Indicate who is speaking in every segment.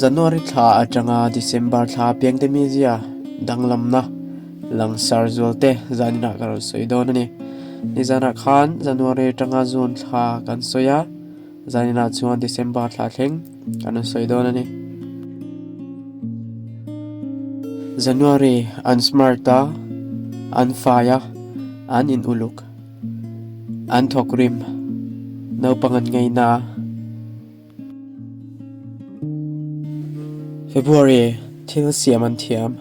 Speaker 1: January thla atanga December thla piangte mizia danglamna langsar zualte zaninah ka rawn sawi dawn a ni. Nizanah khan January atanga June thla kan sawi a, zaninah chuan December thla thleng kan rawn sawi dawn a ni. January an smart a, an fai a, an in uluk, an thawk rim, naupang an ngaina a. February thil siam an thiam,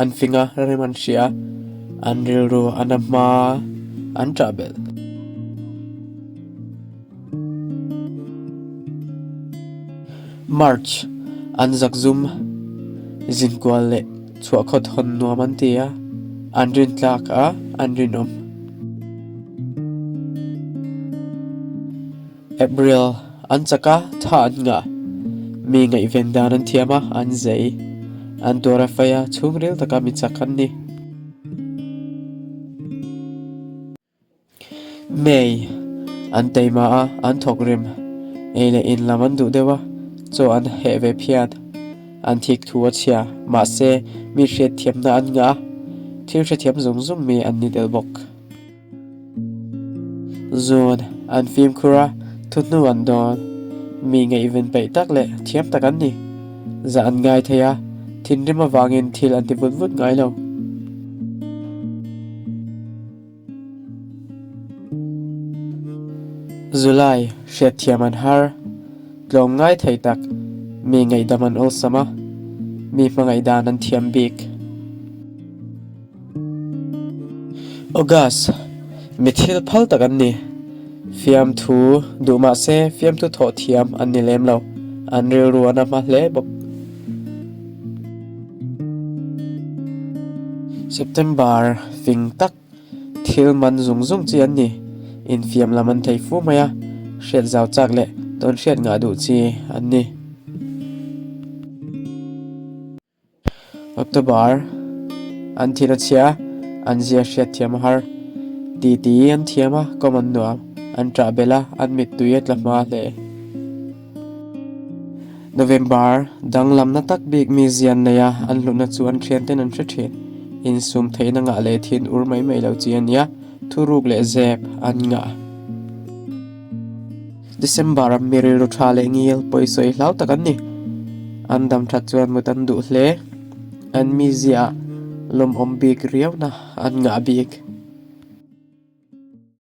Speaker 1: an fing a, rem an hria, an rilru a na hma an ṭah belh. March an zakzum, zinkual leh chhuahkhawt hawn nuam an ti a, an rintlak a, an rinawm. April, An chak a, tha an ngah. Mi ngaihven dan an thiam a, an zei. An tuar a fai a, chhungril taka mi chak an ni. May, An teima a, an thawk rim. Ei leh in lam an duh deuh a, chaw an heh ve phian. An thik thu a chhia, mahse mi hriatthiamna an ngah a, thil hrethiam zung zung mi an ni del bawk. Zun an fimkhur a, thuhnu an dawn. Mi ngaihven peih tak leh thiam tak an ni. Zah an ngai thei a, thinrim avangin thil an ti vut vut ngai lo. July, hriatthiam an har. Tlawm ngai thei tak, mi ngaihdam an awlsam a, mi hmangaih dan an thiam bik. August, Mi thil phal tak an ni. Fiamthu duh mah se fiamthu thawh thiam an ni lem lo. An rilru an a hma hle bawk. September, Fing tak, thil man zung zung chi an ni. Infiam lam an thei fu mai a, hriat zau chak leh tawn hriat ngah duh chi an ni. October, An thil a chhia, an zia hriat thiam a har. Titi an thiam a, kawm an nuam. An ṭah belh a, an mittui a tla hma hle. November, Danglamna tak bik mi zian nei a, an hlutna chu an thianten an hre ṭhin. Insum theihna ngah leh thin ur mai mai lo chi a nia, thuruk leh zep an ngah. December a mi rilru tha leh ngil pawisawi hlau tak an ni. An dam that chuan mut an duh hle. An mizia ah lawmawm bik riauna an ngah bik.